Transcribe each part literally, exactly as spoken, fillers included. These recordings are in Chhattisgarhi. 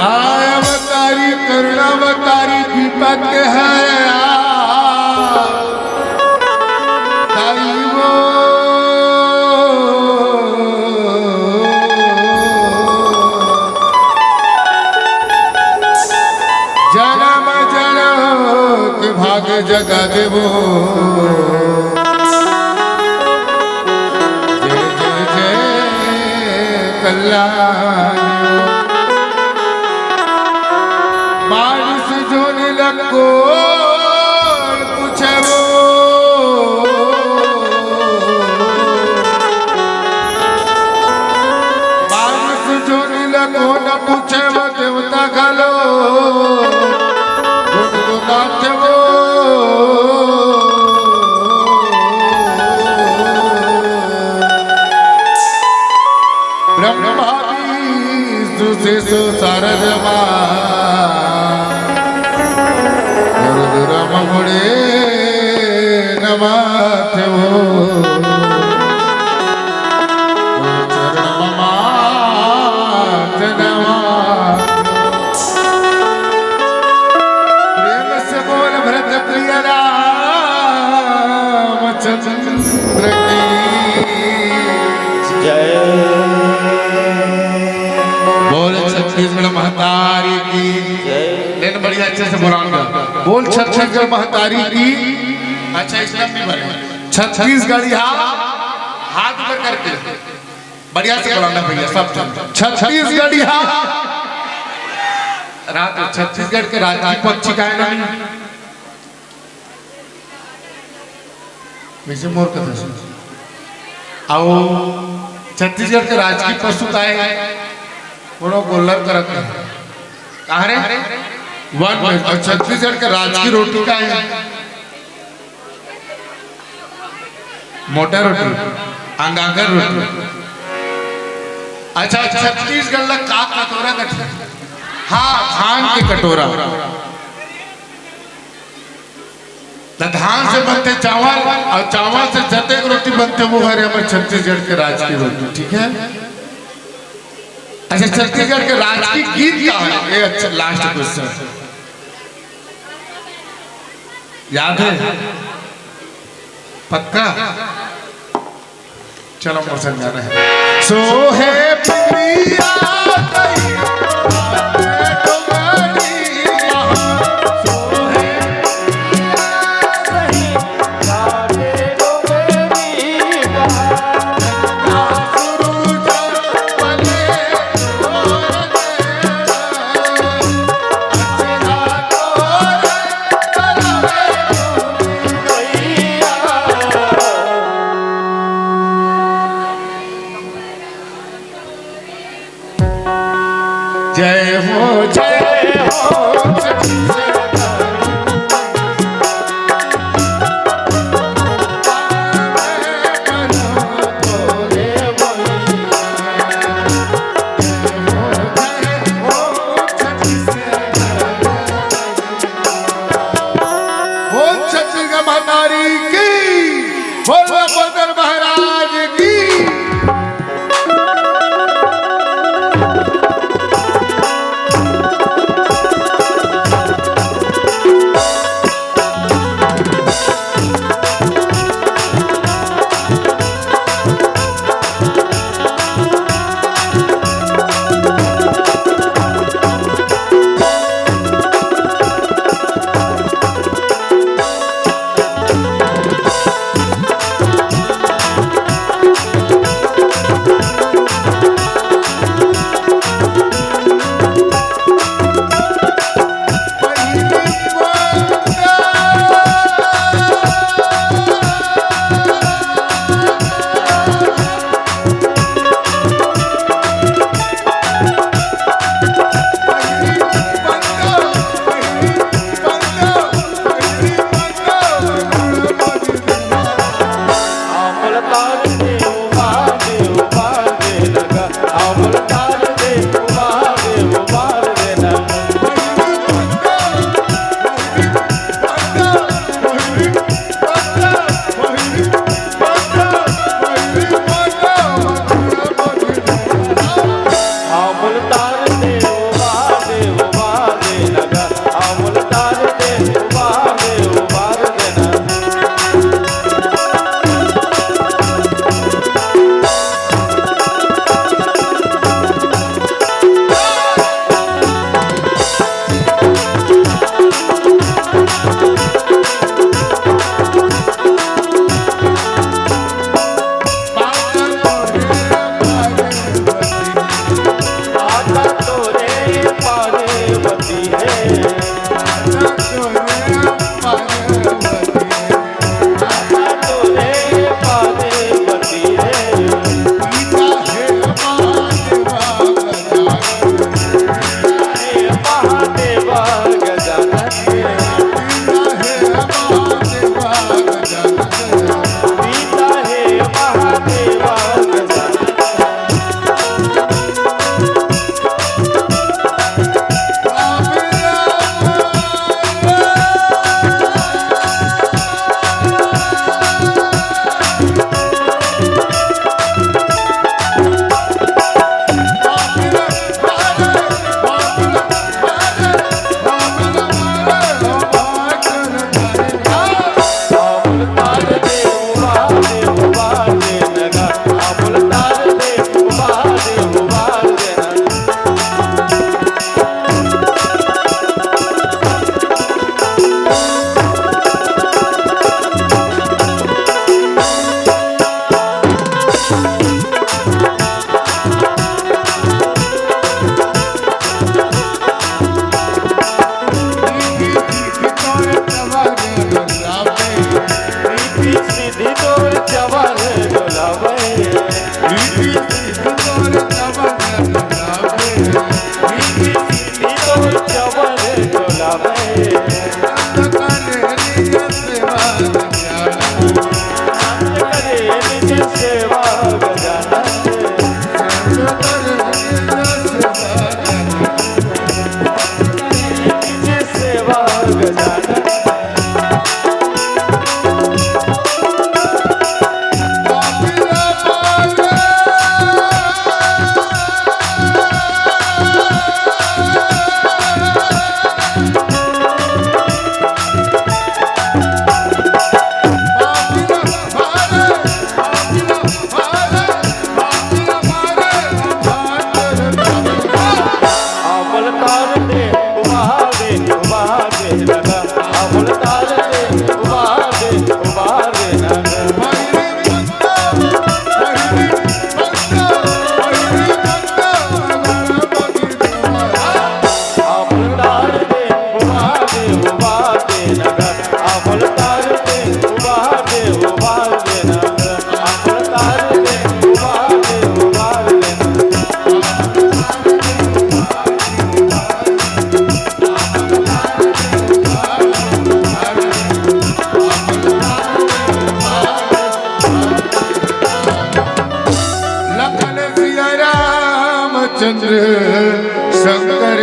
अवतारी करुणावतारी दीपक हरया ताई वो। जनम जनम के भाग जगा देवो। जय जय जय कल्याण। मानुष जोनि लको पूछे वो। मानुष जोनि लको न पूछे वो देवता घलो गुनगुनाथे वो। ब्रह्मा विष्णु महेश सारद मा गुरु गुरु ममुड़े नमाथे वो। चरण ममाथ नमाथ। प्रेम से बोल भरत प्रिय रामचंद्र की जय। बोल छत्तीसगढ़ महतारी की जय। लेकिन बढ़िया अच्छे से बोलाऊंगा। बोल छत्तीसगढ़ महतारी की। अच्छा, इसमें भी बने। छत्तीसगढ़िया हाथ ऊपर करके बढ़िया से बोलाना भैया, सब जन। छत्तीसगढ़िया। रात छत्तीसगढ़ के राजकीय पक्षी का है ना? वैसे मोर कथा सुन। आओ, छत्तीसगढ़ के राजकीय पशु का है? कोनो गोल्लर करत है। कहाँ रे? वन में। और छत्तीसगढ़ के राजकीय रोटी का है? मोटा रोटी, अंगाकर रोटी। अच्छा, छत्तीसगढ़ ला का कटोरा कथे? हाँ, धान के कटोरा। त धान से बनथे चावल, अउ चावल से जतेक रोटी बनथे, वो हरे हमर छत्तीसगढ़ के राजकीय रोटी, ठीक है? अच्छा, छत्तीसगढ़ के राजकीय गीत का है? ये अच्छा, last question। याद है? पक्का? चलो, मोर संग गाना है। सोहे पिया कई डोंगरी महा, सोहे पिया कई डोंगरी महा, सुरुज बने तोर जय हो, जय हो। शंकर।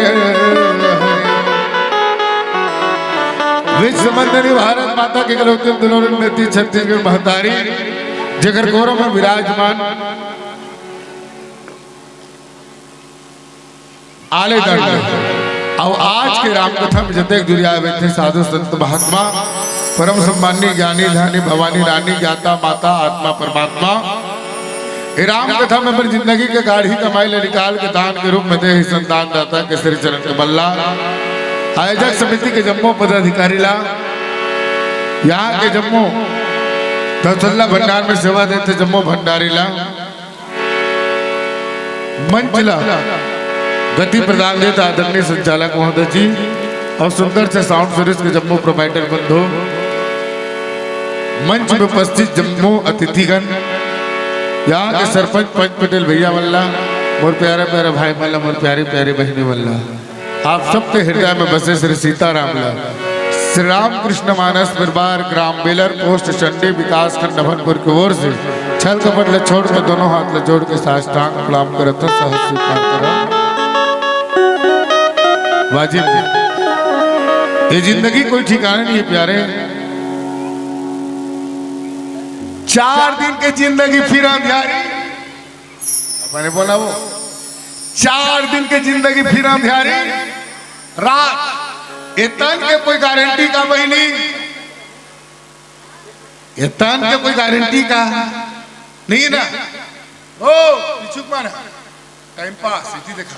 विश्व मंदिनी भारत माता के इकलौती दुलारी बेटी छत्तीसगढ़ महतारी, जेकर कोरा में विराजमान आले दंड। अउ आज के रामकथा में जतेक जुरिया बैठे साधु संत महात्मा, परम सम्मानी ज्ञानी ध्यानी भवानी रानी, ज्ञाता माता आत्मा परमात्मा, ए रामकथा में अपन जिंदगी के गाढ़ी कमाई ले निकाल के दान के रूप में दे ही संतान दाता के श्री चरण के बल्ला, आयोजक समिति के जम्मो पदाधिकारी ला, यहाँ के जम्मो दसल्ला भंडार में सेवा देते जम्मो भंडारी ला, मंच ला गति प्रदान देत आदरणीय संचालक महोदय जी अउ सुंदर से साउंड सर्विस के जम्मो प्रोवाइडर बंधु, मंच में उपस्थित जम्मो अतिथिगण, यहाँ के सरपंच पंच पटेल भैया मन ला, मोर प्यारा प्यारा भाई मन ला, मोर प्यारी प्यारी बहिनी मन ला, आप सबके हृदय में बसे श्री सीताराम ला श्री रामकृष्ण मानस परिवार ग्राम बेलर पोस्ट चंडी विकास खंड नभनपुर की ओर से छल कपट ला छोड़ के दोनों हाथ ला जोड़ के साष्टांग प्रणाम करत हन, सहज स्वीकार करो। वाजिब। ये जिंदगी कोई ठिकाना नहीं है प्यारे। चार दिन के जिंदगी फिर अंधियारी। अपने बोला वो, चार दिन के जिंदगी फिर अंधियारी रात। ए तन के कोई गारंटी का बहिनी? ए तन के कोई गारंटी का नहीं ना? ओ, इच्छुक मन है। टाइम पास, इति देखा।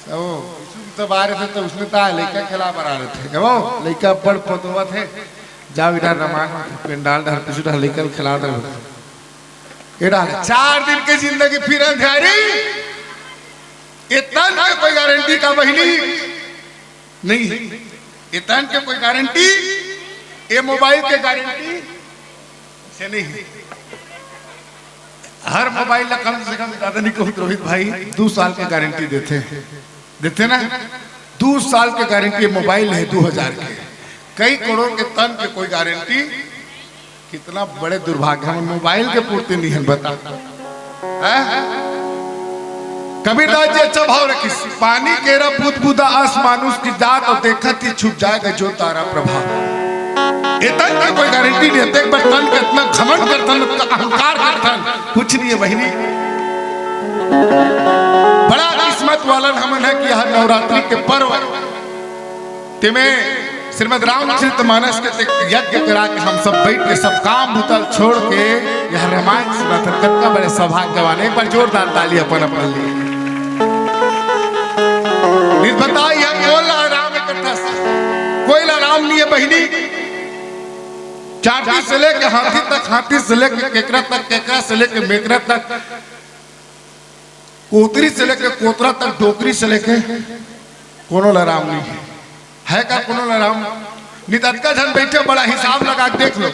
ओ, इच्छुक तो बाहर थे तो उसने ता लइका खेला बना रहे थे। ओ, लइका पढ़ पतोवा थे। जाओ इधर रमान पंडाल डहर पीछू डहर लइका खेला दे। ए डाल, चार दिन के जिंदगी फिर अंधियारी। ए तन के कोई गारंटी का बहिनी? नहीं। ए तन के कोई गारंटी? ए मोबाइल के गारंटी से नहीं है। हर मोबाइल ला कम से कम, ज्यादा नहीं कहूँ रोहित भाई, दू साल के गारंटी देथे, देथे ना? दू साल के गारंटी मोबाइल है दू हजार के, कई करोड़ के तन के कोई गारंटी। कितना बड़े दुर्भाग्य, हम मोबाइल के पूर्ति नहीं है, बता। हैं? कबीरदास जी अच्छा भाव रखिस, पानी केरा बूंद बूंदा अस मानुष की जात, अउ देखत ही छुप जाएगा जो तारा प्रभाव। ए तन के कोई गारंटी नहीं है। एक बार तन के इतना घमंड करथन, इतना अहंकार करथन, कुछ नहीं है बहिनी। बड़ा किस्मत वालन हमन है कि यह नवरात्रि के पर्व तेमे श्रीमद रामचरित मानस के ते यज्ञ करा के हम सब बैठ के सब काम भूतल छोड़ के यह रामायण सुनत हन। कतका बड़े सौभाग्यवान, एक बार जोरदार ताली अपन अपन लिए। नित बता, यह कोन ला राम है कथा? कोई ला राम नहीं है बहिनी। चाटी से लेके हाथी तक, हाथी से लेके केकरा तक, केकरा से लेके मेकरा तक, कोतरी से लेके कोतरा तक, डोकरी से लेके कोनो ला राम नहीं है। है का कोनो ला राम? नित अतका झन बैठे, बड़ा हिसाब लगा के देख लो।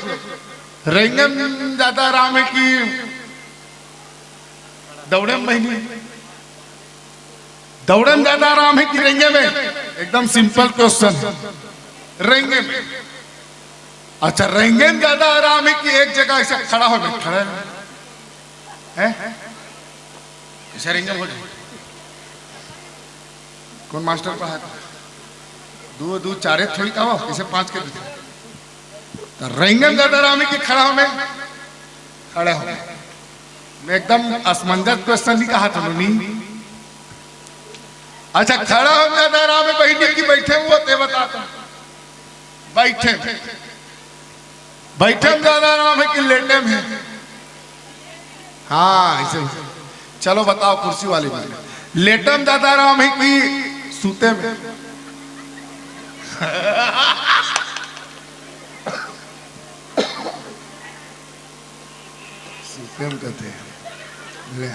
रेंगे में ज्यादा राम है कि दौड़े में बहिनी? दौड़े में ज्यादा आराम है कि रेंगे में? एकदम सिंपल क्वेश्चन है। रेंगे में। अच्छा, रेंगे में ज्यादा आराम है कि एक जगह ऐसे खड़ा हो में? खड़ा है? हैं? ऐसे रेंगे में हो जाए। कौन मास्टर पढ़ा? दू दू चारे थोड़ी कहो, किसे पांच के दे? तो रेंगे में ज्यादा आराम है कि खड़ा हो में? खड़ा हो में। मैं एकदम असमंजस क्वेश्चन नहीं कहा था, नहीं? अच्छा, खड़ा हो में ज्यादा आराम है बहिनी कि बैठे हुए, ते बता तुम। बैठे में। बैठे में ज्यादा आराम है कि लेटे में? हाँ, ऐसे ही। चलो बताओ, कुर्सी वाली बात। लेटे में ज्यादा आराम है कि सूते में? सूते में कहते हैं। ले।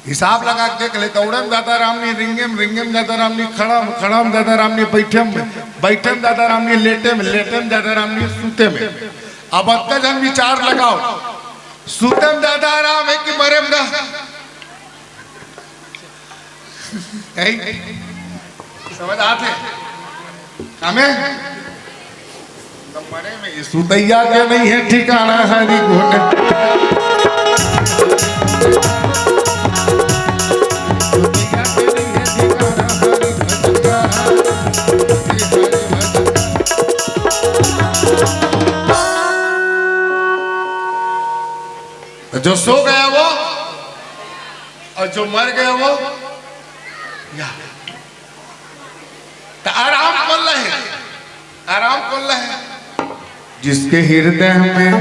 हिसाब लगा के देख ले, दौड़े में ज्यादा आराम नहीं, रिंगे में, रिंगे में ज्यादा आराम नहीं, खड़ा में, खड़ा में ज्यादा आराम नहीं, बैठे में, बैठे में ज्यादा आराम नहीं, लेटे में, लेटे में ज्यादा आराम नहीं, सूते में। अब अतका झन विचार लगाओ, सूते में ज्यादा आराम है कि मरे में गा? यही समझ आते? हमें तो मरे में ही सुतैया के नहीं है ठिकाना, हरी घोट। जो सो गया वो, और जो मर गया वो, या। तो आराम कोन ल हे? आराम कोन ल हे? जिसके हृदय में राम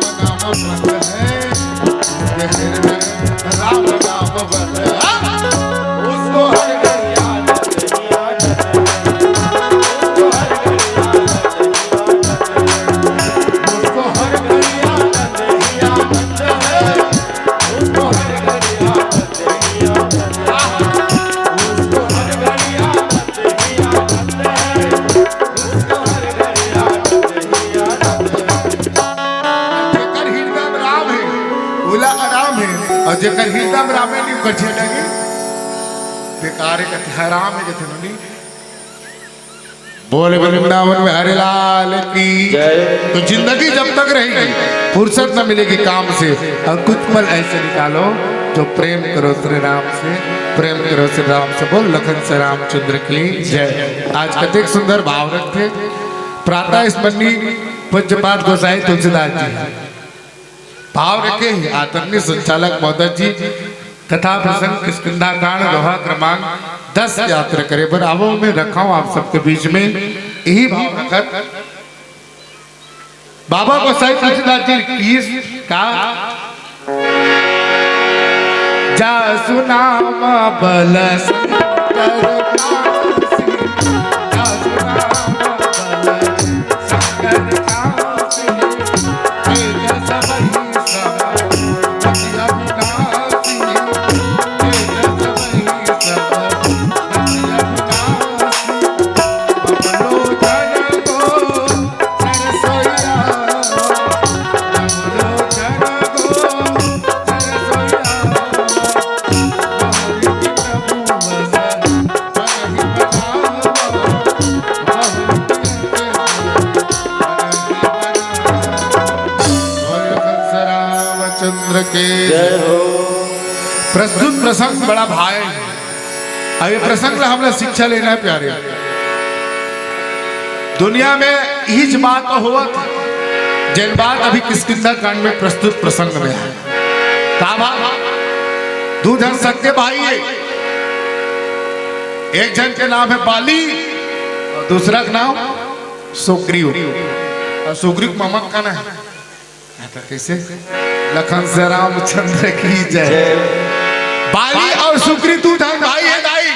नाम बस है, जिसके हृदय में राम नाम बस है, उसको हर घड़ी याद, उसको हर घड़ी याद, उसको हर घड़ी याद, उसको हर घड़ी याद। जेकर हृदय में राम हे, ओला आराम हे, और जेकर हृदय में राम हे, नहीं, ओकर झेला नहीं। बेकार हे, कथे हराम हे, कथे नहीं। बोल वृंदावन बिहारी लाल की जय। तो जिंदगी जब तक रहेगी, फुर्सत न मिलेगी काम से, और कुछ पल ऐसे निकालो जो प्रेम करो श्री राम से, प्रेम करो श्री राम से। बोल लखन से रामचंद्र की जय। आज कतेक सुंदर भाव रखथे प्रातः स्मरणीय पूज्यपाद गोसाई तुलसीदास जी। भाव रखे ही आदरणीय संचालक महोदय जी कथा प्रसंग किष्किंधा कांड दोहा क्रमांक दस यात्रा करे बर आवो, मैं रखा हूँ आप सबके बीच में यही भाव रखत। बाबा गोसाई तुलसीदास जी की का जासु नाम बल शंकर कासी, जासु नाम बल शंकर कासी, तेज सबहि सब अति अविनाशी, तेज सबहि सब अति अविनाशी। बम लोचन को सरसोईया, बम लोचन को सरसोईया, बम लोचन को रामचंद्र के जय हो। प्रस्तुत प्रसंग बड़ा भाए हे। अब ये प्रसंग ला हमला शिक्षा लेना हे प्यारे। दुनिया में इही बात होवत हे, जेन बात अभी किष्किंधा कांड में प्रस्तुत प्रसंग में हे। का बात? दू झन सगे भाई हे, एक झन के नाम हे बाली और दूसरा के नाम सुग्रीव। और सुग्रीव के ममा का ना हे, हाँ, तो कैसे? लखन से रामचंद्र की जय। जय। बाली और सुग्रीव दू झन भाई हे दाई।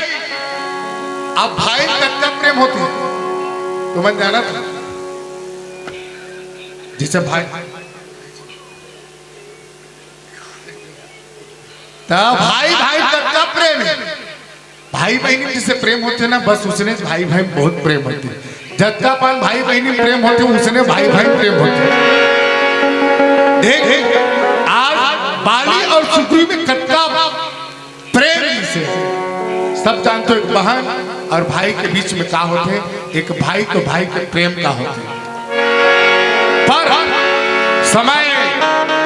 अब भाई कतका प्रेम होथे, तुमन जानत हो? जैसे भाई, तो भाई भाई कतका प्रेम हे। भाई बहिनी में जैसे प्रेम होथे ना, बस उसने भाई भाई में बहुत प्रेम होथे। जतका अपन भाई बहिनी में प्रेम होथे, उसने भाई भाई में प्रेम होथे। देख, आज बाली और सुग्रीव में कतका प्रेम से सब जानते हो, एक बहन और भाई के बीच में का होथे, एक भाई तो भाई के प्रेम का होथे। पर समय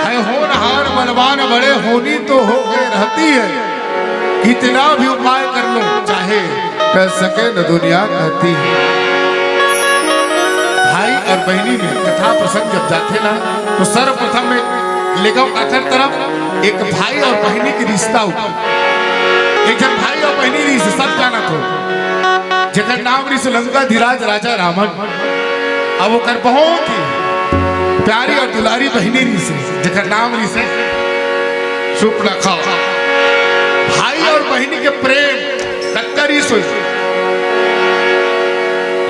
है होनहार बलवान बड़े, होनी तो होके रहती है, कितना भी उपाय कर लो, चाहे कर सके न दुनिया कहती है। भाई और बहिनी में कथा प्रसंग जब जाथे ना, तो सर्वप्रथम में लेगव काखर तरफ एक भाई और बहिनी के रिश्ता ऊपर। एक झन भाई और बहिनी रिहिस, सब जानत हो, जेकर नाम रिहिस लंकाधिराज राजा रावण। अब ओकर बहुत ही प्यारी और दुलारी बहिनी रिहिस, जेकर नाम रिहिस सुपनखा। भाई और बहिनी के प्रेम कतका रिहिस होही।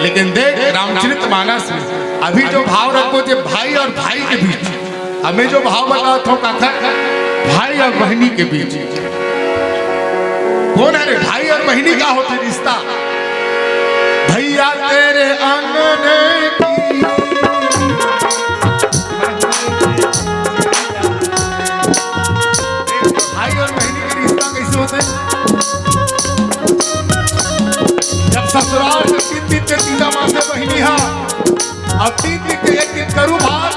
लेकिन देख, रामचरित मानस में अभी जो भाव रखो थे भाई और भाई के बीच, अब मैं जो भाव बतावत हूँ काखर, भाई और बहिनी के बीच। कोन हे रे? भाई और बहिनी का होथे रिश्ता? भैया तेरे आंगन की, भाई और बहिनी के रिश्ता कैसे होथे? जब ससुराल में तीन दिन के तीजा माँ से बहिनी हा, अब तीन दिन के एक दिन करू भात,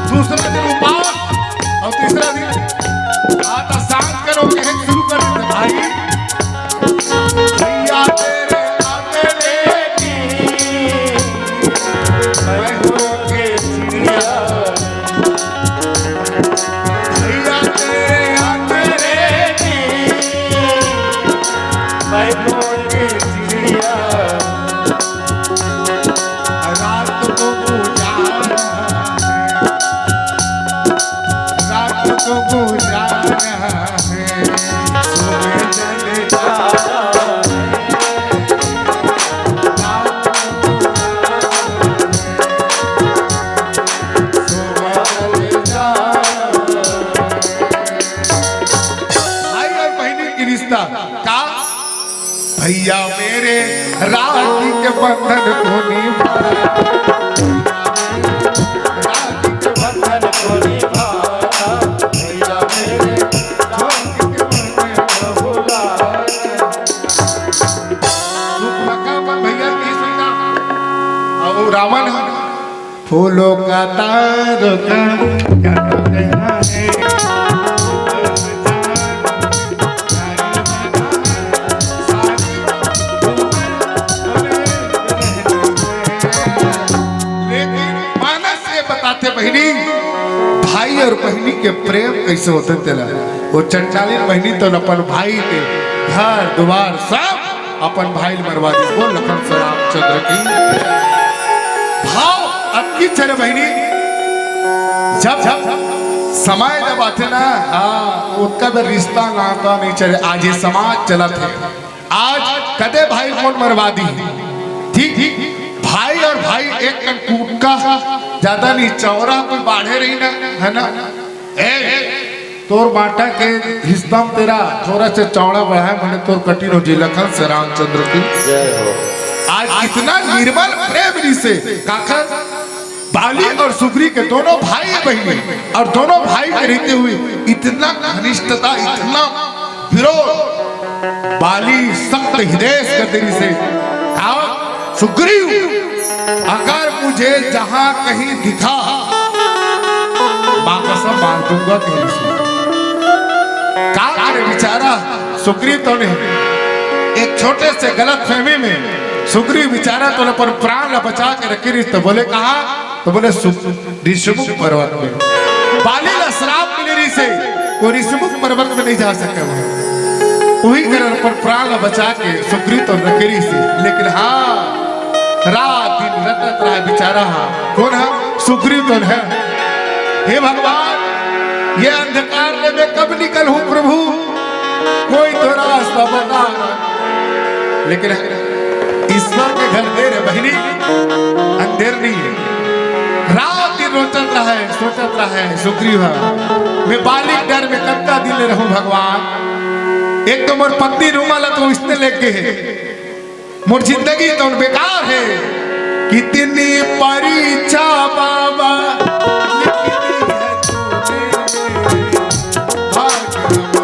दूसरा दिन उपास, और तीसरा दिन आता शांत करो, कहे शुरू कर देते भाई। भैया तेरे आंगन की, मैं होके चिड़िया। भाई और बहिनी के रिश्ता का? भैया मेरे राखी के बंधन को निभा, राखी के बंधन को निभा, भैया मेरे राखी के बंधन को भुला। तू मक्का पर भैया की सुनना, और रावण है। फूलों का तारों का क्या कहना है? लेकिन मानस ये बताथे बहिनी, भाई और बहिनी के प्रेम कैसे होथे तेला। वो चंडालिन बहिनी तो अपन भाई के घर दुआर सब अपन भाई ल मरवा दिस। बोल लखन श्री रामचंद्र की। भाव अब की चले बहिनी, जब, जब समय जब आथे ना, हाँ, ओतका बेर रिश्ता नाता नहीं चले। आज ये समाज चलत हे, आज कदे भाई कोन मरवा दी, ठीक, ठीक, भाई और भाई एक कन कूटका ज्यादा नहीं, चौरा कोई बाढ़े रही ना, है ना? ए, तोर बांटा के हिस्सा में तेरा थोड़ा से चौड़ा बढ़ा है, मैंने तोर कटिन हो जी लखन श्री रामचंद्र की। जय हो। आज इतना निर्मल प्रेम रिसे काकर बाली और सुग्री के दोनों भाई बहिनी और दोनों भाई के रहते हुए इतना घनिष्ठता, इतना विरोध। बाली सख्त हृदय कर दे रिसे, कहा, सुग्रीव, अगर मुझे जहां कहीं दिखा, मां कसम मार दूंगा तेरी से। का करे बेचारा सुग्रीव तो ने एक छोटे से गलत फहमी में सुग्रीव बेचारा तो अपन प्राण ला बचा के रखी रिस, तो बोले कहा, तो बोले सु-, ऋषमुख पर्वत में। बाली ला श्राप मिले रिसे, वो ऋषमुख पर्वत में नहीं जा सके। वो उही कारण अपन प्राण ला बचा के सुग्रीव तो रखे रिसे, लेकिन हाँ, रात दिन रटत रहा बेचारा। हाँ, कोन है? सुग्रीव तो है। हे भगवान, ये अंधकार में मैं कब निकलूं प्रभु, कोई तो रास्ता बता। लेकिन ईश्वर के घर देर है बहिनी, अंधेर नहीं है। रात दिन रोचत रहा है, सोचत रहा है सुग्रीव, मैं बाली के डर में कतका दिन ले रहूं भगवान। एक तो मोर पत्नी रूमा ला तो इसने लेके है, मोर जिंदगी तो बेकार है। कितनी परीक्षा बाबा लिख दी है तूने भाग्य में।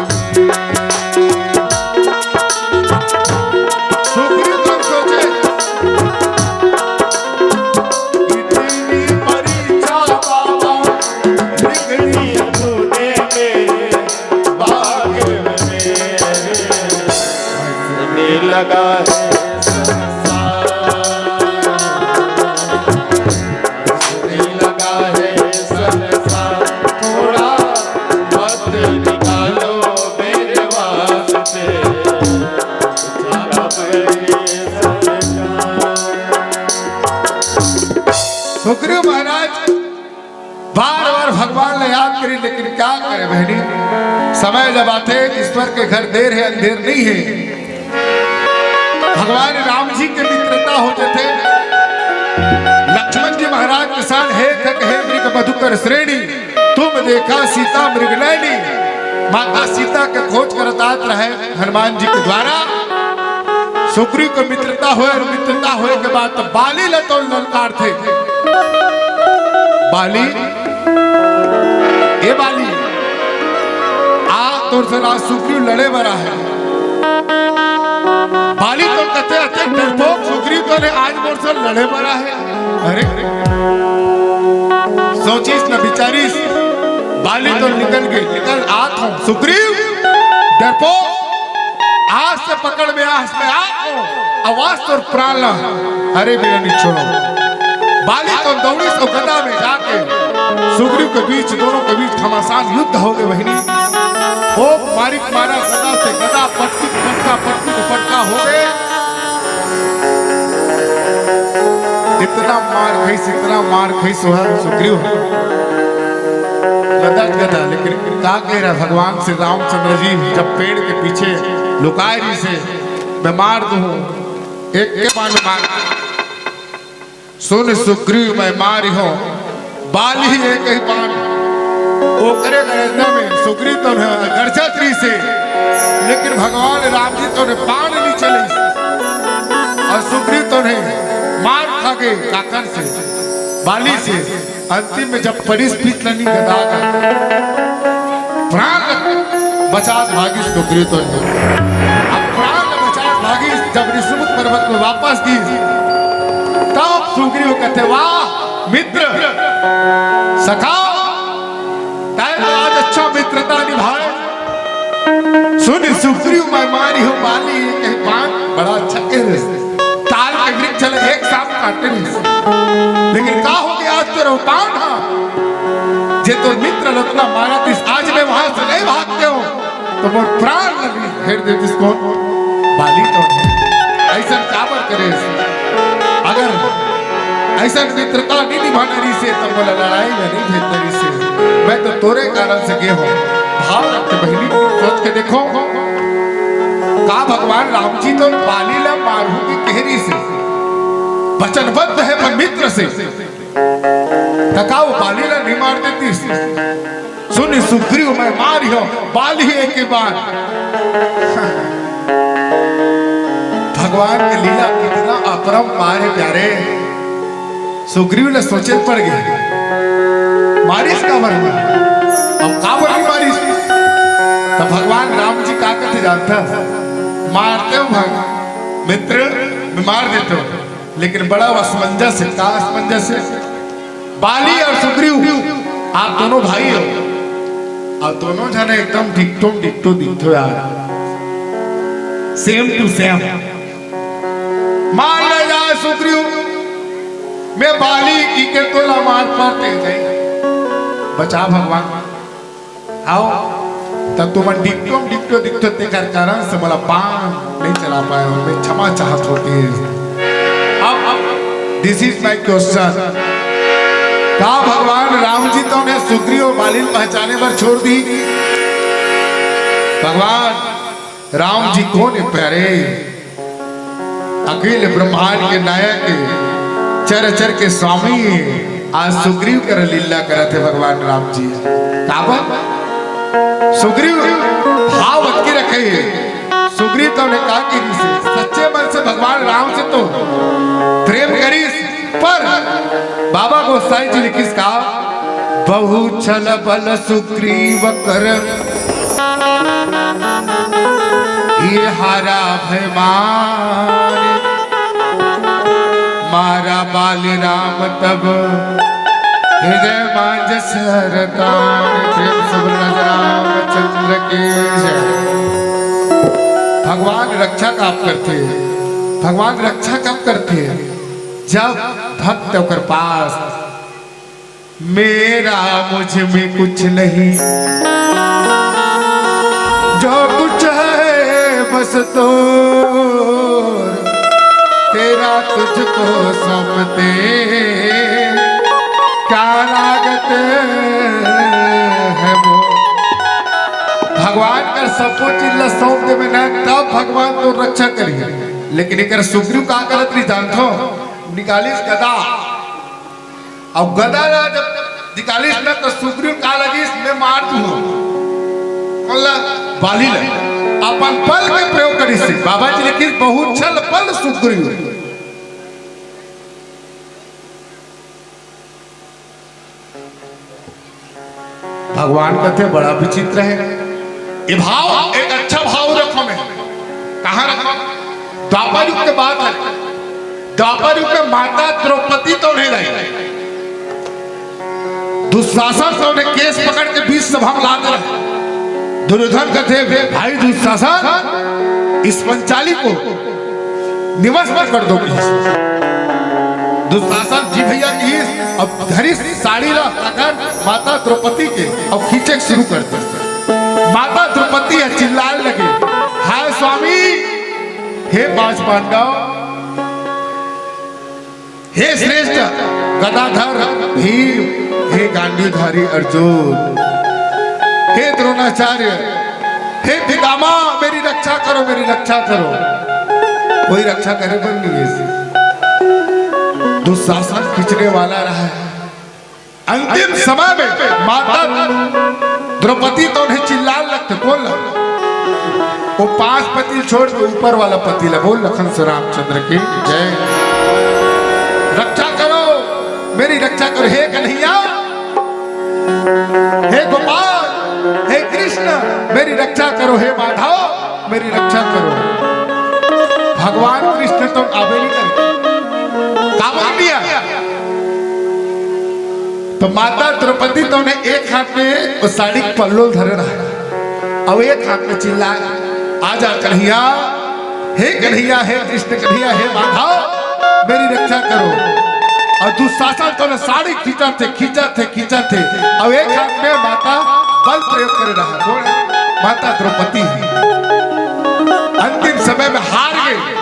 सुग्रीव तो सोचे, कितनी परीक्षा बाबा लिख दी है तूने मेरे भाग्य में। लगा है संसार, लगा है संसार, थोड़ा वक्त निकालो मेरे वास्ते, जाना पड़े सरकार। सुग्रीव महाराज बार बार भगवान ला याद करी, लेकिन क्या करे बहनी, समय जब आथे, ईश्वर के घर देर है, अंधेर नहीं है। भगवान राम जी के मित्रता हो जथे। लक्ष्मण जी महाराज के साथ, हे खग हे मृग मधुकर श्रेणी, तुम देखा सीता मृग नैनी। माता सीता के खोज करत आत रहे हनुमान जी के द्वारा। सुग्रीव के मित्रता होय और मित्रता होय के बाद तो बाली ला तो ललकार थे। बाली, ए बाली, आ तोर से आज सुग्रीव लड़े बर आहे। बाली तो कथे, अते डरपोक सुग्रीव तो ने आज मोर से लड़े बर आहे। अरे, सोचिस न बिचारिस, बाली तो निकल गे, निकल आत हो। सुग्रीव, डरपोक, आज से पकड़ में आ, आज मैं आत हो। आवाज तोर प्राण ला, अरे बिना नहीं छोड़ो। बाली तो दौड़िस और गदा में जाके सुग्रीव के बीच, दोनों के बीच घमासान युद्ध हो गे बहनी। ओ मारिक मारा गदा से गदा, पटकी पटका, पटकी पटका हो गे। इतना मार खइस, इतना मार खइस हो सुग्रीव। गदा गदा, लेकिन का कहे रहा भगवान श्री रामचंद्र जी, जब पेड़ के पीछे लुकाय रहिसे, मैं मार दूहूं, एक के बाण मार। सुनि सुग्रीव मैं मारिहौं, बाली एक ही बाण। ओकरे गर्जना में सुग्रीव तो न गरजत रहिसे, लेकिन भगवान राम जी तो न बाण नइ चलाइस। अउ सुग्रीव तो न मार खागे काकर से, बाली से। अंतिम में जब पड़िस पीठ ल नी गदा का, प्राण बचात भागिस सुग्रीव तो। अब प्राण बचात भागिस, जब ऋषिमुख पर्वत में वापस गिस, तब सुग्रीव कथे, "वाह मित्र, सखा, तैं तो आज अच्छा मित्रता निभाए।" सुनि सुग्रीव मैं मारिहौं बाली एक बाण, बड़ा अच्छा कहे रहिस। ताल के वृक्ष ल एक साथ काटे रहिस। लेकिन का होगे आज तोर बाण हा? जे तोर मित्र ल अतना मारत रहिस, आज मैं वहां से नइ भागतेंव, त मोर प्राण ल भी फेर देतिस कोन? बाली तो हे। अइसन काबर करेस? अगर अइसन मित्रता नइ निभाना रहिसे, त मोला लड़ाई में नइ भेजना रहिसे। मैं तो तोरे कारण से गे हौं। भाव रख के बहिनी, सोच के देखो, का भगवान राम जी तो बाली ला मारहूं कहे रहिसे, वचनबद्ध हे अपन मित्र से, त का वो बाली ला नइ मार देतिस? सुनि सुग्रीव मैं मारिहौं, बाली एक ही बाण। भगवान के लीला कितना अपरंपार हे प्यारे। सुग्रीव ल सोचे पड़ गे, मारिस काबर? अब काबर नइ मारिस? त भगवान राम जी का कथे जानथा? मारतेंव भग मित्र, मैं मार देतेंव, लेकिन बड़ा असमंजस हे। का असमंजस हे? बाली अउ सुग्रीव, आप दोनों भाई हो, अउ दोनों झन एकदम डिट्टो डिट्टो दिखथो यार, same to same। मार ले जाए सुग्रीव, मैं बाली कहिके तोला मार पड़ते जाई। बचा भगवान। हव, त तुमन डिट्टो डिट्टो दिखथो, तेकर कारण से मोला बाण नइ चला पाएंव, मैं क्षमा चाहत हों। अब, अब, this is my question। का भगवान राम जी तो ने सुग्रीव अउ बाली ल पहचाने बर छोड़ दिस? भगवान राम जी कोन हे प्यारे? अखिल ब्रह्मांड के नायक, चर चर के स्वामी, आज सुग्रीव कर लीला करत हे भगवान राम जी। काबर? सुग्रीव भाव अतके रखे हे। सुग्रीव तो ने का कहिस हे? सच्चे मन से भगवान राम से तो प्रेम करिस, पर बाबा गोसाई जी लिखिस का, बहु छल बल सुग्रीव कर, ये हारा भय मारे। मारा बाली राम तब, हृदय मांज सरतारे। प्रेम से बोल राजा रामचंद्र की जय। भगवान रक्षा काबर करथे? भगवान रक्षा काबर करथे? जब भक्त ओकर पास, मेरा मुझ में कुछ नहीं, जो कुछ है बस तो तेरा तुझको सौंपते, क्या लागत है वो। भगवान कर सबो चीज ला सौंप देबे ना, तब भगवान तोर रक्षा करिही। लेकिन एकर सुग्रीव का करत रहिस जानथो? निकालिस गदा। अउ गदा ला जब निकालिस ना, त सुग्रीव का लगिस, मैं मार दूहूं। कोन ला? बाली ला। अपन बल के प्रयोग करिस। बाबा जी लिखिस, बहु छल बल सुग्रीव। भगवान कथे, बड़ा विचित्र हे। ये भाव, एक अच्छा भाव रखो में। कहाँ रखो? द्वापर युग के बात हे। द्वापर युग में माता द्रौपदी तो नहीं रही। दुशासन तो उन्हें केस पकड़ के बीच सभा में ला दे रहे। दुर्योधन कथे, भाई दुशासन, इस पंचाली को निवस्त कर दो। दुशासन जी भैया की अब धरिस साड़ी ला पकड़ माता द्रौपदी के अउ खींचे के शुरू कर दे। माता द्रौपदी ह चिल्लाए लगे, हाय स्वामी, हे पांच पांडव, हे श्रेष्ठ गदाधर भीम, हे गांडीवधारी अर्जुन, हे द्रोणाचार्य, हे पितामह, मेरी रक्षा करो, मेरी रक्षा करो। कोई रक्षा करे बर नहीं है। दुशासन खींचने वाला रहा है। अंतिम समय में माता द्रौपदी तो उन्हें चिल्लान लगथे, बोल ना, वो पांच पति ल छोड़ के ऊपर वाला पति ला बोल, लखन से रामचंद्र की जय। रक्षा करो, मेरी रक्षा करो, हे कन्हैया, हे गोपाल, हे कृष्ण, मेरी रक्षा करो, हे माधव, मेरी रक्षा करो। भगवान कृष्ण तो आबे नहीं करे, काबर नहीं आए? तो माता द्रौपदी तो उन्हें एक हाथ में उस साड़ी के पल्लो धरे रहा, अब एक हाथ में चिल्लाए, "आजा कन्हैया, हे कन्हैया, हे कृष्ण कन्हैया, हे माधव, मेरी रक्षा करो।" और दुशासन तो उन्हें साड़ी खींचा थे, खींचा थे, खींचा थे, और एक हाथ में माता बल प्रयोग करे रहा। कौन है? माता द्रौपदी है। अंतिम समय में हार गई।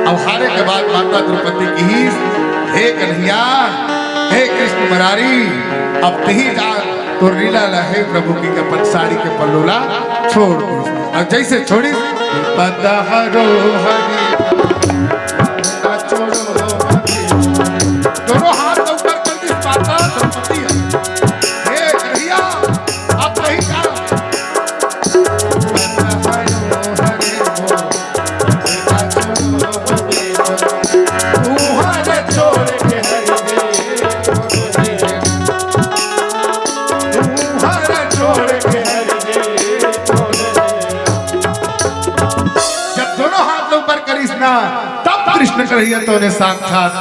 अब हारे के बाद माता द्रौपदी की ही, "हे कन्हैया, हे कृष्ण मुरारी, अब तही जा, तो लीला ला हे प्रभु की अपन साड़ी के पल्लो ला छोड़ दे।" और जैसे छोड़ी, "पद हरो हरि, छोड़ो हरि।" दोनों हाथ ऊपर कर दी, माता द्रौपदी है। "हे कन्हैया, अब नहीं जा।" जब दोनों हाथ ऊपर करिस ना, तब कृष्ण कन्हैया तो ने साक्षात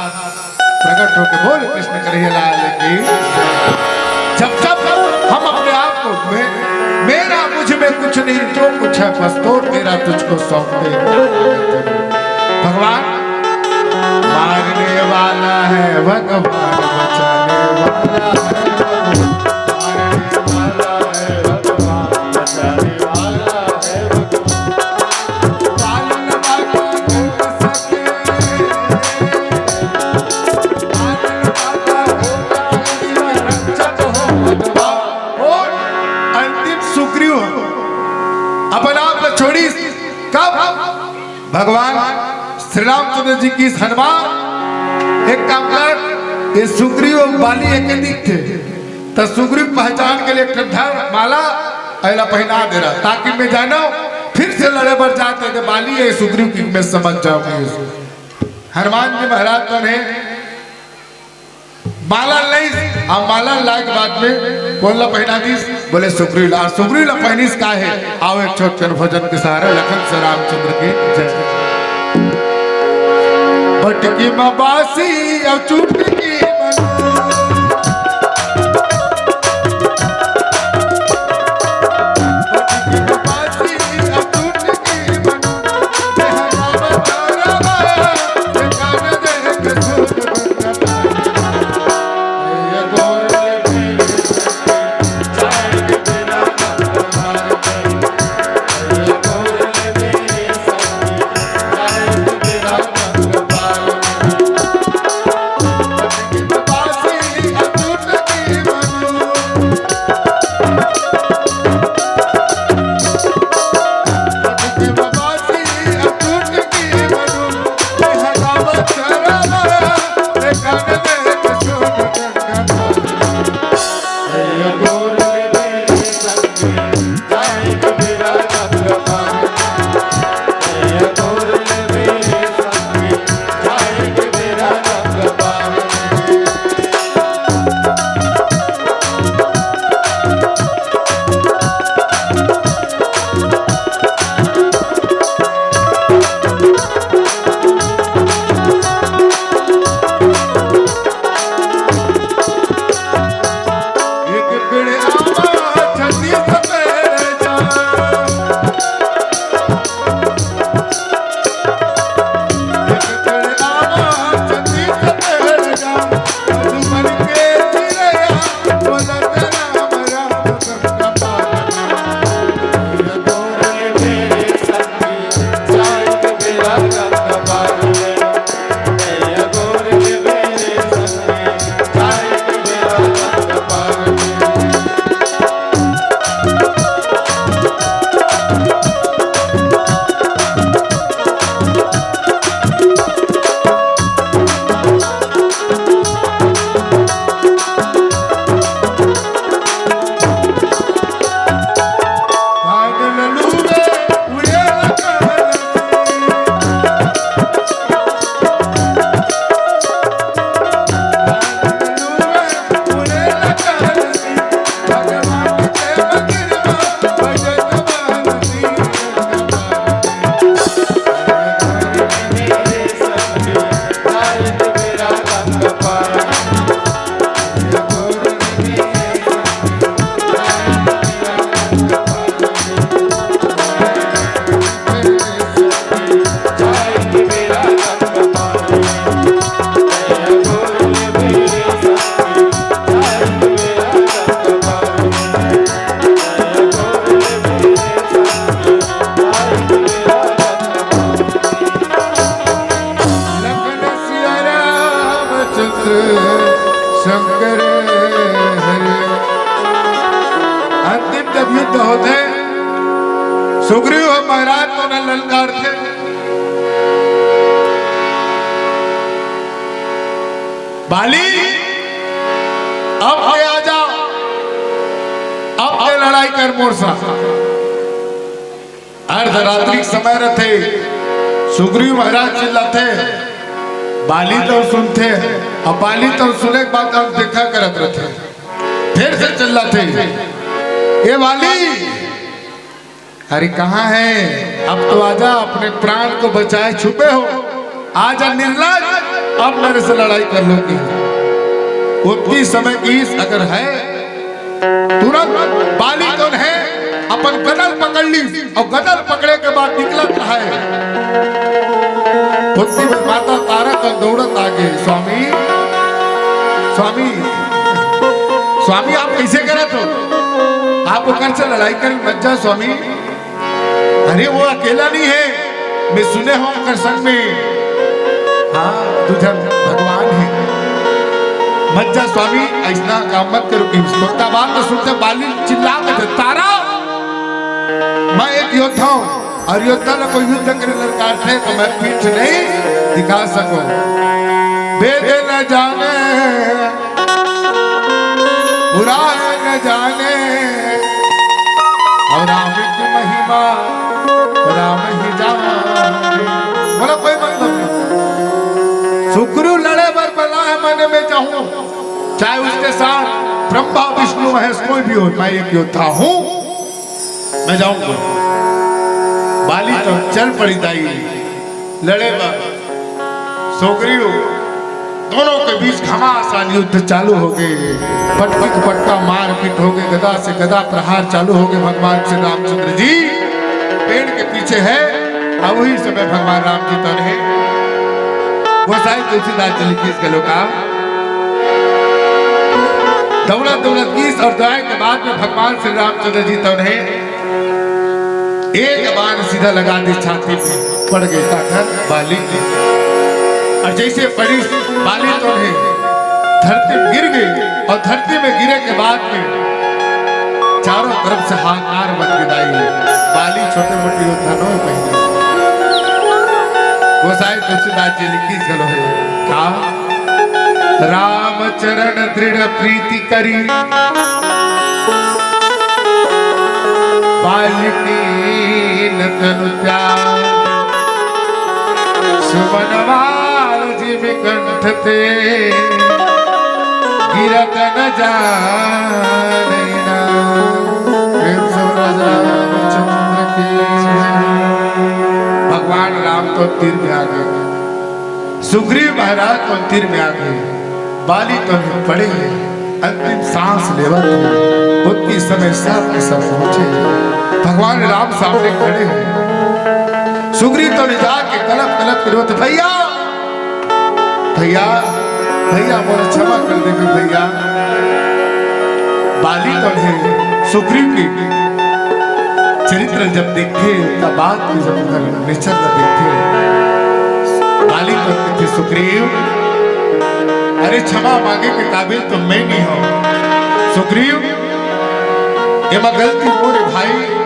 प्रकट होके बोल कृष्ण कन्हैया लाल की। जब जब हम अपने आप को मे-, मेरा मुझ में कुछ नहीं, जो कुछ है बस तोड़ तेरा तुझको सौंप दे। भगवान मारने वाला है भगवान, बचाने वाला है भगवान, मारने वाला है भगवान, बचाने वाला है भगवान। और अंतिम सुग्रीव अपन आप ला छोड़ी। कब? भगवान श्री रामचंद्र जी की हनुमान एक काम कर, ये सुग्रीव बाली एक दिखथे, त सुग्रीव पहचान के लिए एक ठन धर माला एला पहना दे रहा, ताकि मैं जानो फिर से लड़े बर जाते तो बाली है सुग्रीव की मैं समझ जाऊंगी। हनुमान जी महाराज तो ने माला नहीं, हम माला लाए के बाद में कोन ला पहना दीस, बोले सुग्रीव ला। और सुग्रीव ला पहनीस का है, आओ एक छोट कन भजन के सहारा लखन से रामचंद्र की जय। बटकी में बासी और चुटकी में युद्ध होथे। सुग्रीव महाराज तो न ललकारथे, "बाली, अब के आ जा, अब के लड़ाई कर मोर साथ।" अर्धरात्रि के समय रथे, सुग्रीव महाराज चिल्लाथे, बाली तो सुनथे, अब बाली तो सुने के बाद अनदेखा करत रथे। फिर से चिल्लाथे, "ए बाली, अरे कहाँ है? अब तो आजा, अपने प्राण को बचाए छुपे हो, आजा निर्लज, अब मेरे से लड़ाई कर लोगे।" उतनी समय की अगर है, तुरंत बाली तो है, अपन गदल पकड़ ली और गदल पकड़े के बाद निकलत रहे। उतनी में माता तारा तो दौड़त आगे, "स्वामी, स्वामी, स्वामी, आप कैसे करत हो? आप ओकर से लड़ाई कर मत जा स्वामी।" "अरे वो अकेला नहीं है, मैं सुने हूँ ओकर संग में, हाँ, दू झन भगवान है। मत जा स्वामी, ऐसना काम मत करो।" कि सुनता बात तो सुनते बाली चिल्ला के, "तारा, मैं एक योद्धा हूँ और योद्धा ला कोई युद्ध करे ललकारथे तो मैं पीठ नहीं दिखा सको।" वेद न जाने, पुराण न जाने, और राम की महिमा राम ही जाने। बोला, कोई मतलब नहीं। सुग्रीव लड़े बर बला है, मैंने मैं जाऊं, चाहे उसके साथ ब्रह्मा विष्णु महेश कोई भी हो, मैं एक योद्धा हूं, मैं जाऊंगा। बाली तो चल पड़ी दाई लड़े बर। सुग्रीव दोनों के बीच घमासान युद्ध चालू हो गए। पटकी दुपट्टा मारपीट हो गए, गदा से गदा प्रहार चालू हो गए। भगवान श्री रामचंद्र जी पेड़ के पीछे है, और वही समय भगवान राम जी तो रहे। गोसाई तुलसीदास जी लिखिस घलो का, दौड़त दौड़त गिस और दौड़ाए के बाद में भगवान श्री रामचंद्र जी तो रहे। एक बाण सीधा लगा दी छाती में, पड़ गई ताकत बाली की। और जैसे पड़ी, बाली तो है, धरती में गिर गई। और धरती में गिरे के बाद में चारों तरफ से हाहाकार मच गई। बाली छोटे मोटे योद्धा नो है पहले। गोसाई तुलसीदास जी लिखिस घलो है, का? राम चरण दृढ़ प्रीति करी, बाली कीन तनु त्याग। सुमन बाल जिमि कंठ ते, गिरत न जाने ना। प्रेम से बोल राजा रामचंद्र की जय। भगवान राम तो तीर में आ गए। सुग्रीव महाराज तो तीर में आ गए, बाली तो नहीं पड़े हैं, अंतिम सांस लेवत है। उतनी समय सब के सब पहुंचे, भगवान राम सामने खड़े हैं। सुग्रीव तो नहीं जाके कलप कलप के रोते, "भैया, भैया, भैया, मोर क्षमा कर देबे भैया।" बाली तो नहीं, सुग्रीव की चरित्र जब देखथे, तब बात के जब ओकर नेचर ला देखथे, बाली तो कथे, "सुग्रीव, अरे क्षमा मांगे के काबिल तो मैं नहीं हूँ सुग्रीव, एमा गलती मोरे भाई।"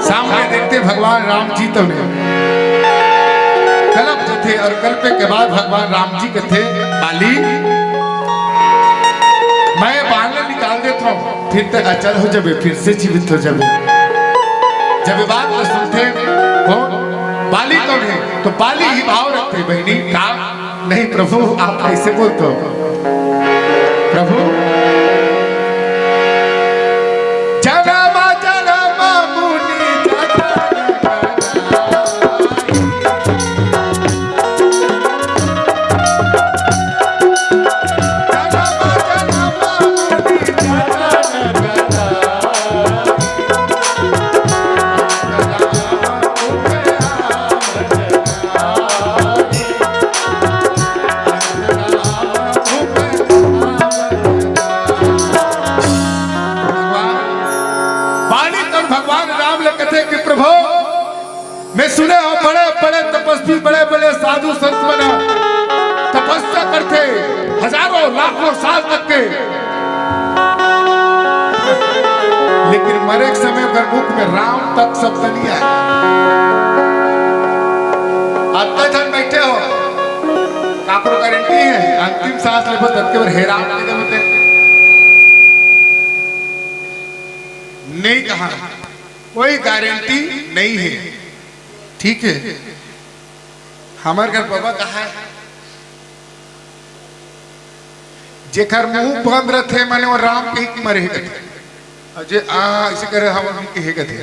सामने देखथे भगवान राम जी तो ने कलप देथे और कलपे के बाद भगवान राम जी कथे, "बाली, मैं बाण निकाल देत हूँ।" फिर तैं अचल हो जाबे, फिर से जीवित हो जाबे। जब ये बात ला सुनथे, कौन? बाली कौन है? तो बाली ही भाव रखथे, बहिनी, का? नहीं प्रभु, आप ऐसे बोलते हो। प्रभु, जन्म जन्म मुनि जटा भगवान, बाली तब भगवान राम ले कथे कि प्रभु, मैं सुने हूँ बड़े बड़े तपस्वी, बड़े बड़े साधु संत मन तपस्या करथे हजारों लाखों साल तक के। मरे के समय ओकर मुख में राम तक शब्द नहीं आए। अतना झन बैठे हो, काकरो गारंटी है, अंतिम सांस लेबो तब के बार हे राम के देवते नहीं कहा, कोई गारंटी नहीं है। ठीक है, हमर घर बाबा कहा है, जेकर मुंह बंद रथे, माने वो राम कही के मरे हे कथे। अउ जे आ, ऐसे करे, हम भी कहे कथे।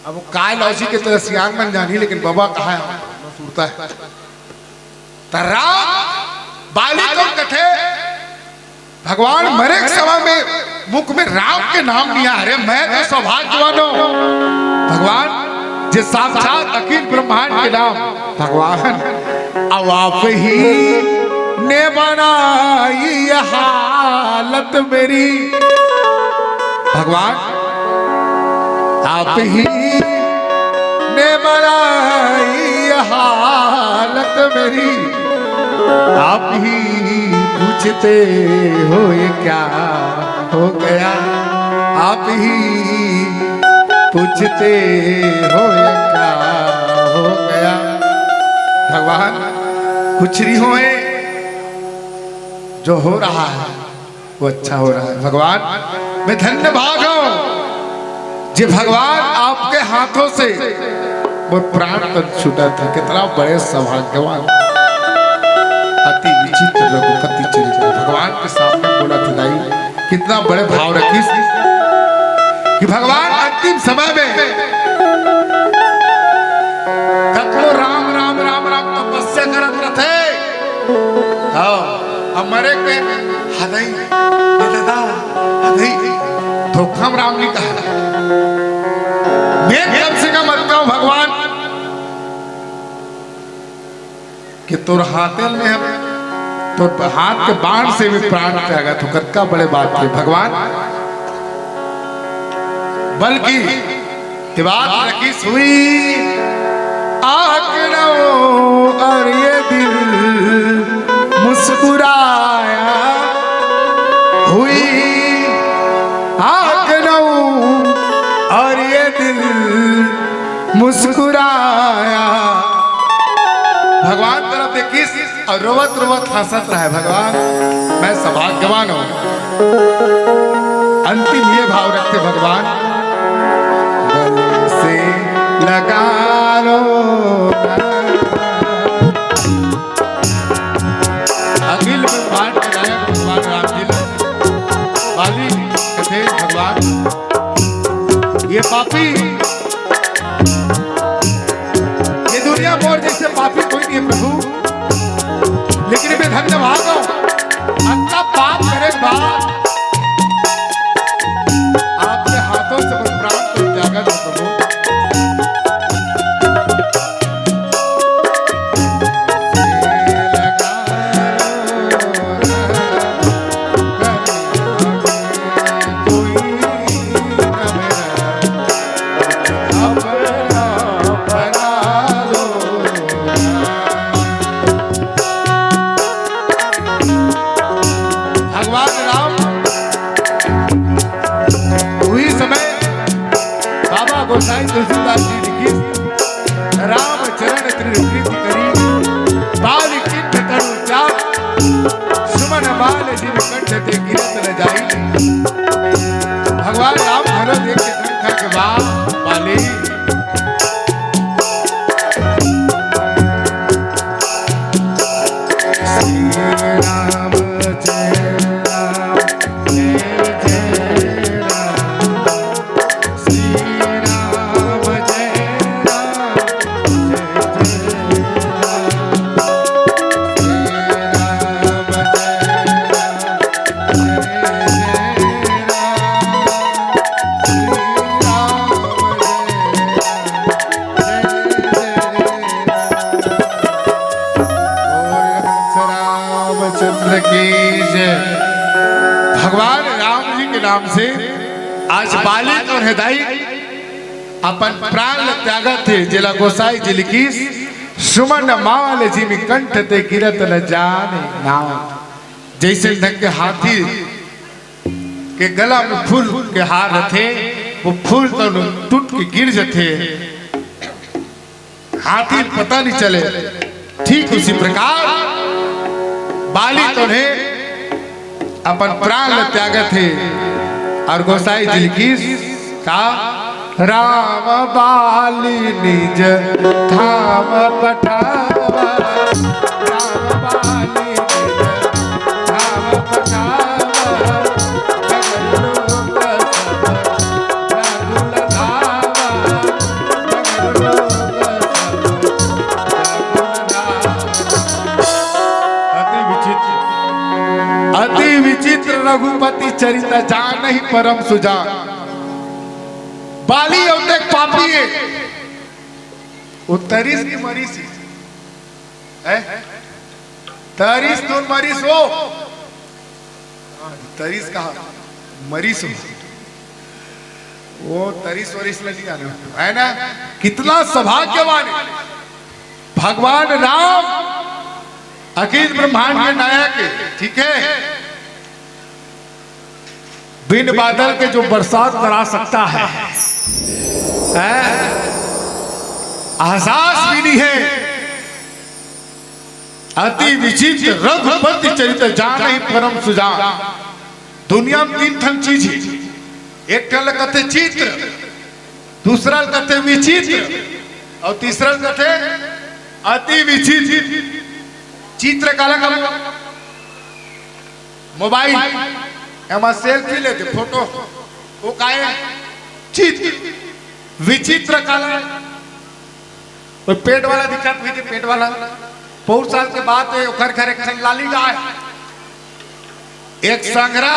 अब वो काय लॉजिक के तरह सियान मन जानी, लेकिन बाबा कहा है, सुरता है। त राम बाली को कथे, भगवान मरे के समय में मुख में राम के नाम नहीं आ रहे, मैं तो सौभाग्यवान हूँ। भगवान जे साक्षात अखिल ब्रह्मांड के नाम, भगवान अब आप ही ने बनाई ये हालत मेरी। भगवान आप ही ने बनाई ये हालत मेरी, आप ही पूछते हो ये क्या हो गया, आप ही पूछते हो ये क्या हो गया। भगवान, कुछ नहीं होए, जो हो रहा है वो अच्छा हो रहा है। भगवान, मैं धन्य भाग हूँ जे भगवान आपके हाथों से वो प्राण तक छूटा था। कितना बड़े सौभाग्यवान, अति विचित्र रघुपति चरित्र। भगवान के सामने बोला था, दाई, कितना बड़े भाव रखिस कि भगवान अंतिम समय में कतको राम राम राम राम तपस्या करत रथे। हाँ, अब मरे के हदई, ये दादा, हदई, धोखा में राम नहीं कहा। मैं कम से कम अतका हूँ भगवान कि तोर हाथे में हम, तोर हाथ के बाण से भी प्राण त्यागत हो, कतका बड़े बात है भगवान। बल्कि ये बात रखिस हुई आंख नौ और ये दिल मुस्कुराया, हुई आंख नौ और ये दिल मुस्कुराया। भगवान तरफ देखिस और रोवत रोवत हंसत रहे, भगवान, मैं सौभाग्यवान हूँ। अंतिम ये भाव रखते, भगवान, गले से लगा लो ना। अखिल ब्रह्मांड के नायक भगवान राम जी ला बाली कथे, भगवान, ये पापी, ये दुनिया मोर जैसे पापी कोई नहीं है प्रभु, लेकिन मैं धन्य भाग हूँ, अतना पाप करे के बाद आपके हाथों से मोर प्राण को त्यागा दो प्रभु। भगवान राम उही समय बाबा गोसाई तुलसीदास जी लिखिस, राम चरण त्रिकृति करी, बाल कीन्ह तनु चाप, सुमन माल जिन कंठ ते गिरत न जाई। भगवान राम भरो देख के कंठ के बाल बाली। श्री राम जय राम जय जय राम। श्री राम जय राम जय जय राम। श्री राम जय राम जय जय राम। श्री राम जय राम जय जय राम। बोल रामचंद्र की जय। भगवान राम जी के नाम से आज बाली अउ हदई अपन प्राण ल त्यागत हे, जेला गोसाई जी लिखिस, सुमन माल जिन कंठ ते गिरत न जाने नाम। जैसे ढंग के हाथी के गला में फूल के हार रथे, वो फूल तो टूट के गिर जथे, हाथी ल पता नहीं चले। ठीक उसी प्रकार बाली तो ने अपन प्राण ल त्यागत हे, और गोसाई जी लिखिस का, राम बाली निज धाम पठावा, राम बाली निज धाम पठावा, सगल लोक सब रघुल धावा, सगल लोक सब रघुल धावा। अति विचित्र, अति विचित्र रघुपति चरित जानहि परम सुजान। बाली अउ तेक पापी हे, वो तरिस की मरिस हे। हैं? तरिस धुन मरिस वो। हाँ, तरिस कहा? मरिस वो। वो तरिस वरिस ल नहीं आने, है ना? कितना सौभाग्यवान है। भगवान राम अखिल ब्रह्मांड के नायक है, ठीक है? बिन बादल के जो बरसात करा सकता है, है? एहसास भी नहीं है। अति विचित्र रघुपति चरित जानहि परम सुजान। दुनिया में तीन ठन चीज हे। एक ठन ल कथे चित्र, दूसरा ल कथे विचित्र, और तीसरा ल कथे अति विचित्र। चित्र काला कथे? मोबाइल, एमा सेल्फी लेथे, फोटो, वो काय? चित्र। विचित्र काला? वो पेट वाला दिखत हे, पेट वाला। बहुत साल के बाद ए, ओकर घर एक ठन लाली गाय, एक संघरा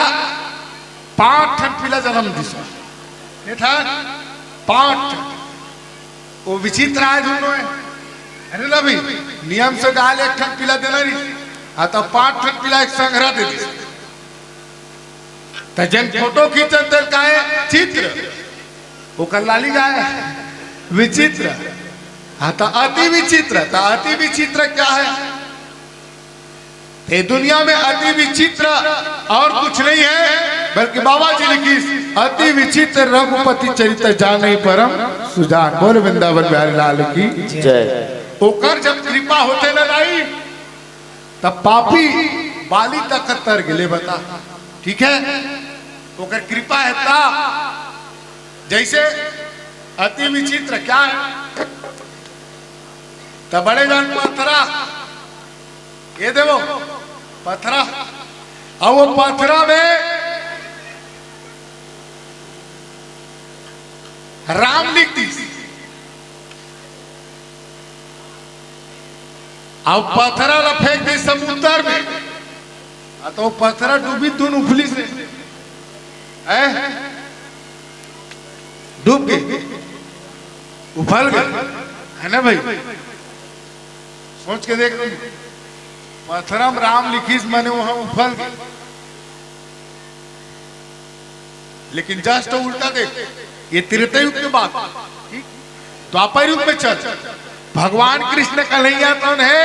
पांच ठन पिला जन्म दिस। ए ठन, पांच ठन। वो विचित्र आय दोनों हे। अरे ना भाई, नियम से गाय ल एक ठन पिला देना रहिस, हाँ, तो पांच ठन पिला एक संघरा दे दिस। त जेन फोटो खींचत तेला काय? चित्र। ओकर लाली गाय विचित्र। हाँ, त अति विचित्र। त अति विचित्र क्या है? ये दुनिया में अति विचित्र और कुछ नहीं है, बल्कि बाबा जी लिखिस, अति विचित्र रघुपति चरित जानहि परम सुजान। बोल वृंदावन बिहारी लाल की। जय। ओकर जब कृपा होथे ना दाई, तब पापी बाली तक तर गेले बता, ठीक है? ओकर कृपा हे ता। जैसे अति विचित्र क्या है? त बड़े जान पथरा, ये देखो पथरा, अउ वो पथरा में राम लिख दिस। अब पथरा ला फेंक दे समुद्र में, आ तो पथरा डूबी, धुन उफलिस, हैं? डूब गे, उफल गे, है ना भाई? सोच के देख लो, पथरा में राम लिखिस, माने वहां उफल गे। लेकिन just उल्टा देख, ये त्रेता युग के बात, ठीक? द्वापर युग में चल, भगवान कृष्ण कन्हैया कौन है?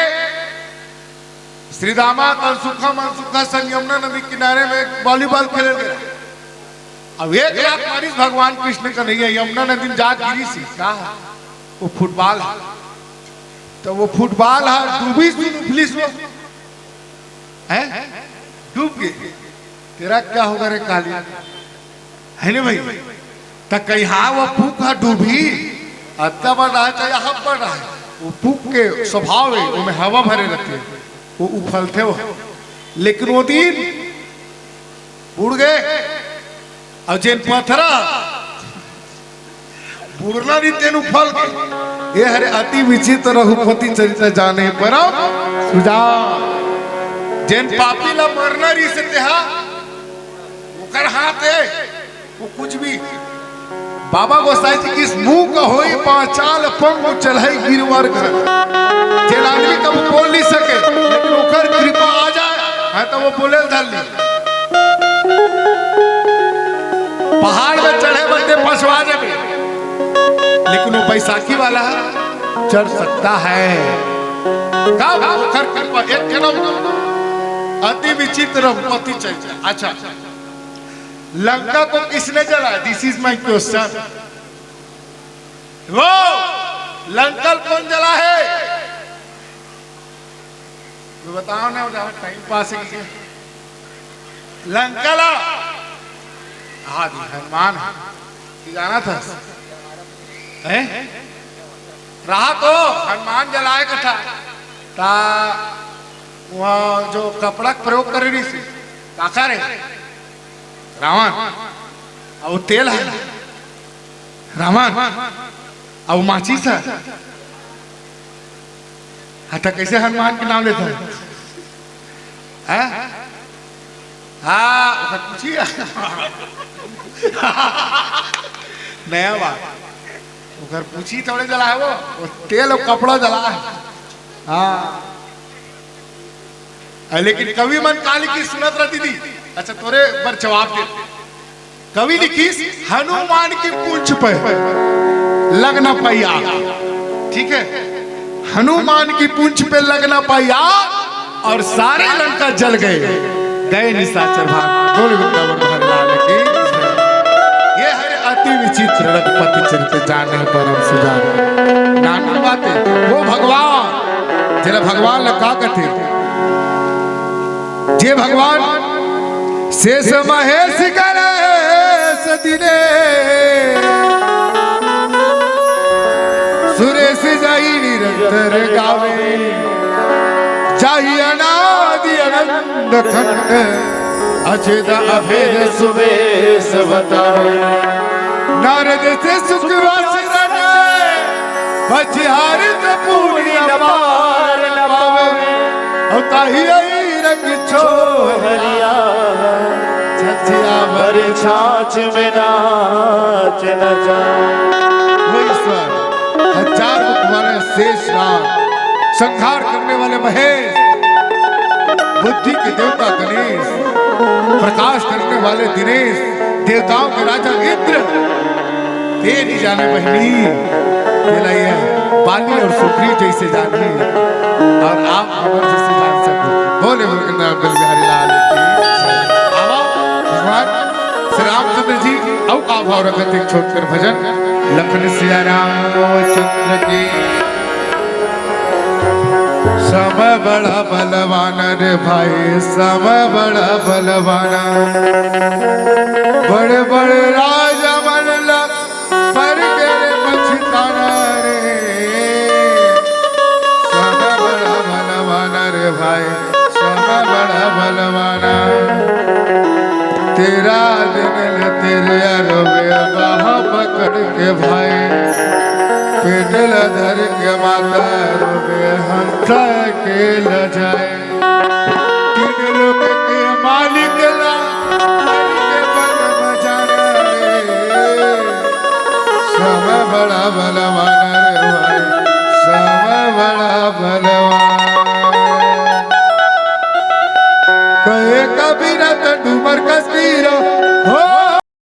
श्री दामा कौन सुखा मन सुखा संग यमुना नदी किनारे में volleyball खेले थे। अब एक लात मारिस भगवान कृष्ण कन्हैया, यमुना नदी में जा गिरिस, का? वो football है। तो वो football है, डूबिस, उफलिस वो, हैं? डूब गे। तेरा क्या होगा रे काली, है ना भाई? त कहीं हाँ वो पूक हा डूबी, अत्ता बड़ रहा चाहे यहाँ बड़ रहा है, वो पूक के स्वभाव है, वो में हवा भरे रहते हैं, वो उफलथे वो। लेकिन वो दिन बुड़ गे, अउ जेन पथरा बुड़ना नहीं तेन उफल गे। ये हरे अति विचित्र रघुपति चरित जानहि परम सुजान। जेन पापी ला मरना रहिस तेहा, ओकर हाथ हे, वो कुछ भी। बाबा गोसाई जी किस, मुंह का होई पांचाल, पंगु चढ़ई गिरवर घर। जेन आदमी कब बोल नहीं सके, लेकिन ओकर कृपा आ जाए, हाँ, तो वो बोले धर ली। पहाड़ में चढ़े बदे पछवा जाबे, लेकिन वो बैसाखी वाला चढ़ सकता है। कब? ओकर कृपा। एक जन्म अति विचित्र रघुपति चरित। अच्छा, लंका को किसने जलाया? This is my question. वो लंका ल कोन जलाए हे? तो बताओ ना, ज्यादा टाइम पास हे कि क्या? लंका ला, हाँ जी, हनुमान हे। तैं जानथस? हैं? रहा तो हनुमान जलाए कथा, ता वहाँ जो कपड़ा के प्रयोग करे रहिस, काकर हे? रावण। अउ तेल हे रावण, अउ माचिस हे। हाँ, त कइसे हनुमान के नाम लेथस? हैं? हाँ, ओकर पूछी। नया बात। ओकर पूछी थोड़े जलाए हे वो, वो तेल अउ कपड़ा जलाए हे। हाँ। अ, लेकिन कवि मन का लिखिस, सुनत रह दीदी। अच्छा, तोरे बर जवाब दे। कवि लिखिस, हनुमान की पूंछ पे लग ना पाई आग। ठीक है, हनुमान की पूंछ पे लग ना पाई आग और सारे लंका जल गए, गए निशाचर भाग। बोल वृंदावन बिहारी लाल की। ये हरे अति विचित्र रघुपति चरित, जाने परम सुजान। नानू बात हे, वो भगवान, जेला भगवान ला का कथे? जे भगवान शेष महेश गणेश दिने, सुरेश जाई निरंतर गावे। जाहि अनादि अनंत खंड, अछेद अभेद सुबेश बतावे। नारद से सुख वासरन, बझियार त पूर्ण पार न पावे। अउ ताहि अई रंग छोहरिया, छछिया बर छाछ में नाच न जाए। वो ईश्वर, हजार मुख वाले शेष नाग, संहार करने वाले महेश, बुद्धि के देवता गणेश, प्रकाश करने वाले दिनेश, देवताओं के राजा इंद्र, तैं नइ जाने बहिनी, तेला ये बाली अउ सुग्रीव जइसे जानही, अउ आप हमर जइसे जान सकहू। बोले वृंदावन बिहारी लाल की। आवा, भगवान श्री रामचंद्र जी अउ का भाव रखत हे, एक छोटकन भजन। लखन सिया रामचंद्र की। समय बड़ा बलवान रे भाई, समय बड़ा बलवान। बड़े बड़े राजा मन ला पर के रे पछताना रे। समय बड़ा बलवान रे भाई, समय बड़ा बलवान। तेरा दिन ले तेरे रोवे बाह पकड़ के भाई, पेट ला धर के माता रोवे, हंसा के लजाए। तीन लोक के मालिक ला, हरि के पद बजाना रे। समय बड़ा बलवान रे भाई, समय बड़ा बल